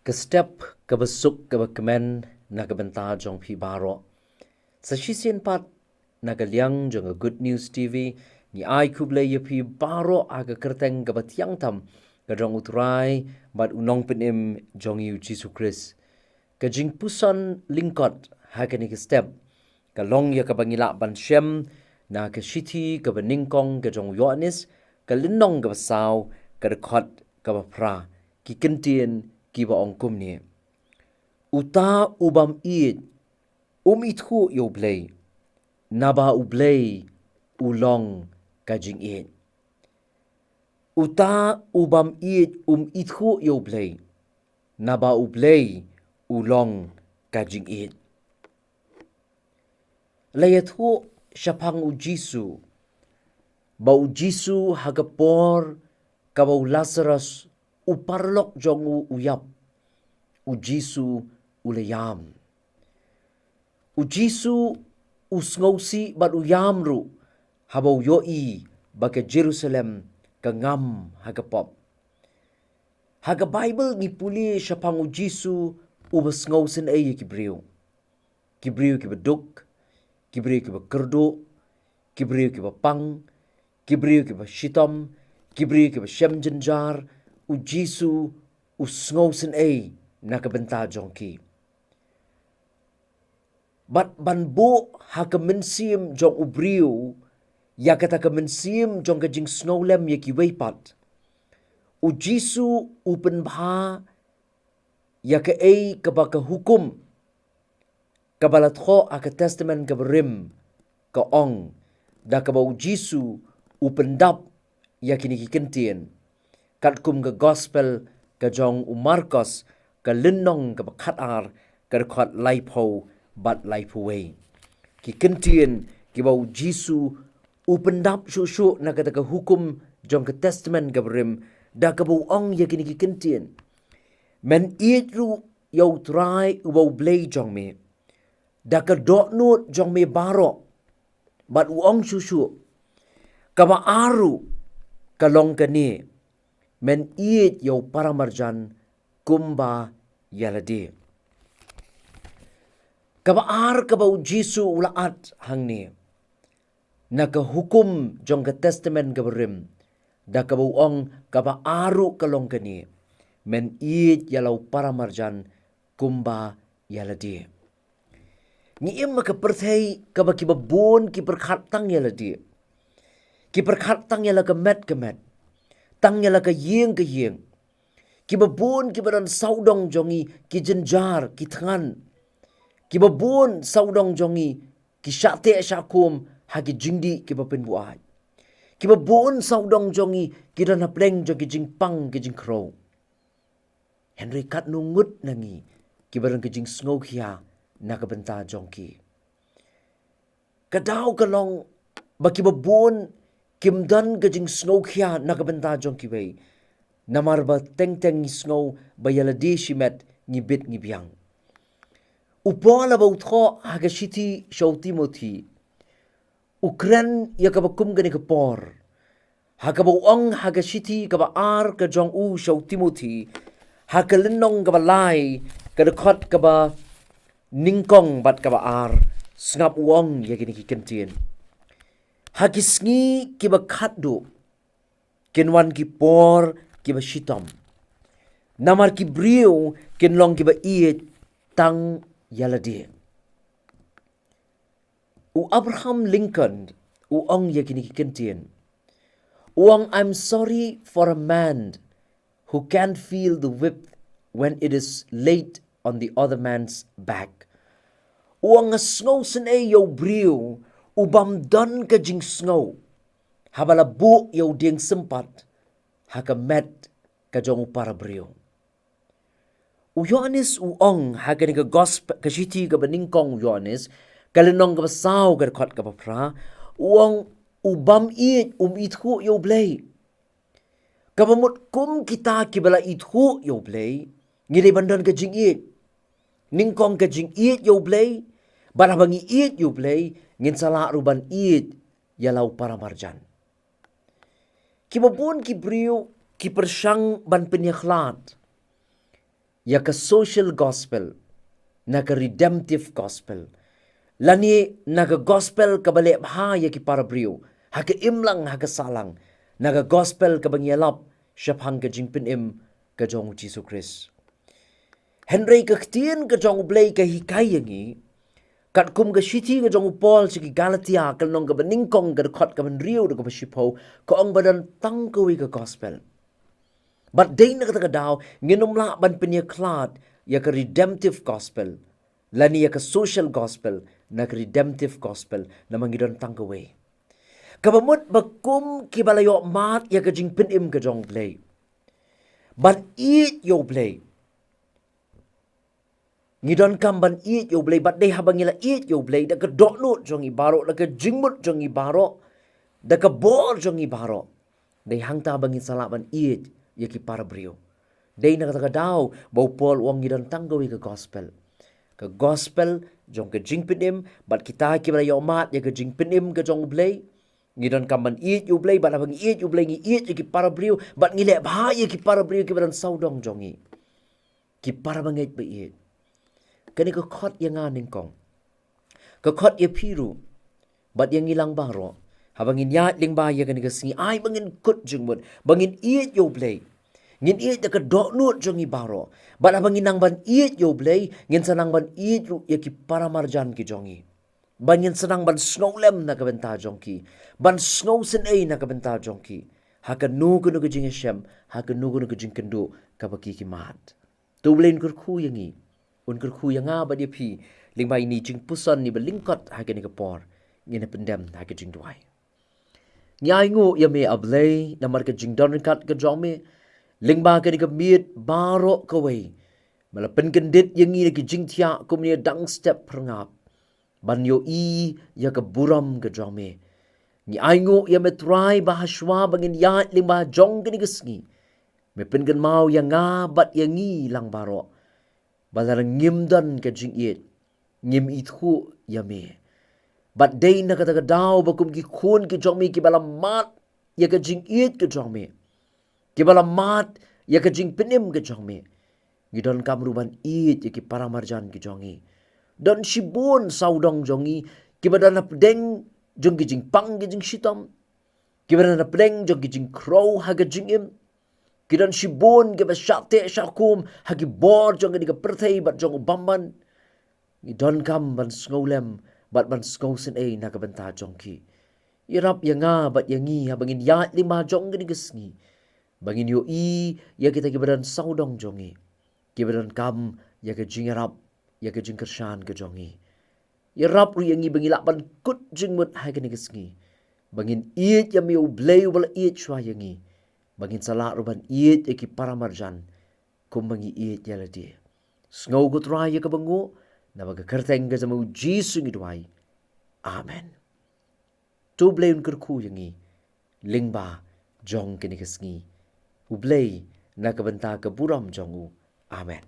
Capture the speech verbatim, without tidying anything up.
Ka step kaba suk kaba kmen na ka bynta jong phi baroh. Sa shisien pat, na ka liang jong ka Good News T V, ngi ai khublei ïa phi baroh ha ka kyrteng kaba thiang tam ka jong U Trai bad U Nongpynim jong ngi U Jisu Khrist. Ka jingpuson lyngkot ha kane ka step ka long ïa kaba ngi lah ban shem na ka shithi kaba nyngkong ka jong u Ïoannis, ka lynnong kaba saw, ka dkhot kaba phra. Ki kyntien kiba ong kumne: Uta u bym ïeit um ithuh ïa U Blei, naba U Blei u long ka jingïeit. Uta u bym ïeit um ithuh ïa U Blei, naba U Blei u long ka jingïeit. La ïathuh shaphang U Jisu ba U Jisu, ha ka por kaba u Lasarus u paralok jong u u ïap, U Jisu u la ïam. U Jisu u sngewsih bad u ïam ruh haba u ïohi ba ka Jerusalem ka ngam ha ka pop. Ha ka Baibl ngi pule shaphang U Jisu uba sngewsynei ïa ki briew. Ki briew kiba duk, ki briew kiba kyrduh, ki briew kiba pang, ki briew kiba shitom, ki briew kiba shem jynjar, U Jisu u sngewsynei na ka bynta jong ki. Bad ban buh ha ka mynsiem jong u briew ïa kata ka mynsiem jong ka jingsngewlem ïa kiwei pat, U Jisu u pynbha ïa kaei kaba ka hukum kaba la thoh ha ka Testament kaba rim ka ong, da kaba U Jisu u pyndap ïa kine ki kyntien, katkum ka Gospel ka jong u Markos, ka lynnong kaba khatar, ka dkhot laiphew bad laiphew wei. Ki kyntien kiba U Jisu u pyndap shuh shuh na kata ka hukum jong ka Testament kaba rim, da kaba u ong ïa kine ki kyntien: Men ïeit ruh ïa U Trai uba U Blei jong me da ka dohnud jong me baroh. Bad u ong shuh shuh: Kaba ar ruh ka long kane: Men ïeit ïa u paramarjan kumba ïa lade. Kaba ar kaba U Jisu u la ïathuh hangne na ka hukum jong ka Testament kaba rim, da kaba u ong: Kaba ar ruh ka long kane: Men ïeit ïa la u paramarjan kumba ïa lade. Ngi im ha ka pyrthei kaba kiba bun ki pyrkhat tang ïa lade. Ki pyrkhat tang ïa la ka met ka met, tang ïa la ka ïing ka ïing. Kiba bun kiba don sawdong jong ngi ki jynjar ki thngan. Kiba bun sawdong jong ngi ki shah teh shah kum ha ki jingdih kiba pynbuaid. Kiba bun sawdong jong ngi ki don hapdeng jong ki jingpang ki jingkhrew. Hynrei katno ngut na ngi kiba don ka jingsngewkhia na ka bynta jong ki? Ka daw ka long ba kiba bun kim don ka jingsngewkhia na ka bynta jong kiwei, namar ba teng teng ngi sngew ba ïa lade shimet ngi bit ngi biang. U Paul haba u thoh ha ka shithi sha u Timothi, u kren ïa kaba kum kane ka por, ha kaba u ong ha ka shithi kaba ar ka jong u sha u Timothi, ha ka lynnong kaba lai, ka dkhot kaba nyngkong bad kaba ar, sngap u ong ïa kine ki kyntien: Ha ki sngi kiba khatduh kin wan ki por kiba shitom, namar ki briew kin long kiba ïeit tang ïa lade. U Abraham Lincoln u ong ïa kine ki kyntien. U ong: "I'm sorry for a man who can't feel the whip when it is laid on the other man's back." U ong: "Nga sngewsynei ïa u briew u bym don ka jingsngew haba la buh ïa u dieng sympat ha ka met ka jong u para briew." U Ïoannis u ong ha kane ka gospel, ka shithi kaba nyngkong u Ïoannis, ka lynnong kaba saw, ka dkhot kaba phra, u ong: "U bym ïeit um ithuh ïa U Blei." Kaba mut kum kita kiba la ithuh ïa U Blei, ngi dei ban don ka jingïeit. Nyngkong ka jingïeit ïa U Blei, bad haba ngi ïeit ïa U Blei, ngin sa lah ruh ban ïeit ïa la u para marjan. Kiba bun ki briew ki pyrshang ban pynïakhlad. ïa ka social gospel, na ka redemptive gospel, lane na ka gospel kaba leh bha ïa ki para briew ha ka imlang ha ka sahlang, na ka gospel kaba ngi ïalap shaphang ka jingpynim ka jong u Jisu Khrist. Hynrei ka ktien ka jong U Blei ka hikai ïa ngi, katkum ka shithi ka jong u Paul sha ki Galatia, ka lynnong kaba nyngkong, ka dkhot kaba hynriew da kaba shiphew, ka ong ba don tang kawei ka gospel. Bad dei na kata ka daw ngin ym lah ban pynïakhlad ïa ka redemptive gospel lane ïa ka social gospel na ka redemptive gospel, namar ngi don tang kawei. Kaba mut ba kum kiba la ïoh mad ïa ka jingpynim ka jong U Blei, ban ïeit ïa U Blei, ngi donkam ban ïeit ïa U Blei, bad dei haba ngi la ïeit ïa U Blei da ka dohnud jong ngi baroh, da ka jingmut jong ngi baroh, da ka bor jong ngi baroh, dei hangta ba ngin sa lah ban ïeit ïa ki para briew. Dei na kata ka daw ba u Paul u ong ngi don tang kawei ka gospel, ka gospel jong ka jingpynim. Bad kita kiba la ïoh mad ïa ka jingpynim ka jong U Blei, ngi donkam ban ïeit ïa U Blei, bad haba ngi ïeit ïa U Blei ngi ïeit ïa ki para briew, bad ngi leh bha ïa ki para briew kiba don sawdong jong ngi, ki para bangeit ba ïeit. Kane ka khot ïa nga nyngkong, ka khot ïa phi ruh, bad ïa ngi lang baroh. Haba ngin ïaid lyngba ïa kane ka sngi, ai ba ngin kut jingmut ba ngin ïeit ïa U Blei, ngin ïeit da ka dohnud jong ngi baroh. Bad haba ngin nang ban ïeit ïa U Blei, ngin sa nang ban ïeit ruh ïa ki para marjan ki jong ngi, ba ngin sa nang ban sngewlem na ka bynta jong ki, ban sngewsynei na ka bynta jong ki ha kano kano ka jingïashem, ha kano kano ka jingkynduh kaba ki ki mad. To U Blei un kyrkhu ïa ngi, un kyrkhu ïa nga bad ïa phi lyngba ine i jingpuson iba lyngkot ha kane ka por. Ngin ïa pyndem ha ka jingduwai. Ngi ainguh ïa me, A Blei, namar ka jingdon ryngkat ka jong me lyngba kane ka miet baroh kawei. Me la pynkyndit ïa ngi na ki jingthiah kum ïa dang step phyrngap ban ïohi ïa ka burom ka jong me. Ngi ainguh ïa me Trai ba hashwa ba ngin ïaid lyngba jong kane ka sngi, me pynkynmaw ïa nga bad ïa ngi lang baroh ba lada ngim don ka jingïeit, ngim ithuh ïa me. Bad dei na kata ka daw ba kum ki khun ki jong me kiba la mad ïa ka jingïeit ka jong me, kiba la mad ïa ka jingpynim ka jong me, ngi donkam ruh ban ïeit ïa ki para marjan ki jong ngi. Don shibun sawdong jong ngi kiba don hapdeng jong ki jingpang ki jingshitom, kiba don hapdeng jong ki jingkhrew ha ka jingim. Ki don shibun kiba shah teh shah kum ha ki bor jong kane ka pyrthei bad jong u bymman. Ngi donkam ban sngewlem bad ban sngewsynei na ka bynta jong ki. Ïarap ïa nga bad ïa ngi haba ngin ïaid lyngba jong kane ka sngi, ba ngin ïohi ïa kita kiba don sawdong jong ngi, kiba donkam ïa ka jingïarap, ïa ka jingkyrshan ka jong ngi. Ïarap ruh ïa ngi ba ngi lah ban kut jingmut ha kane ka sngi, ba ngin ïeit ïa me U Blei uba la ïeit shuwa ïa ngi, ba ngin sa lah ruh ban ïeit ïa ki para marjan kumba ngi ïeit ïa lade. Sngew ko Trai ïa kaba nguh, naba ka kyrteng ka jong me U Jisu ngi duwai. Amen. To U Blei un kyrkhu ïa ngi lyngba jong kane ka sngi. U Blei na ka bynta ka burom jong u. Amen.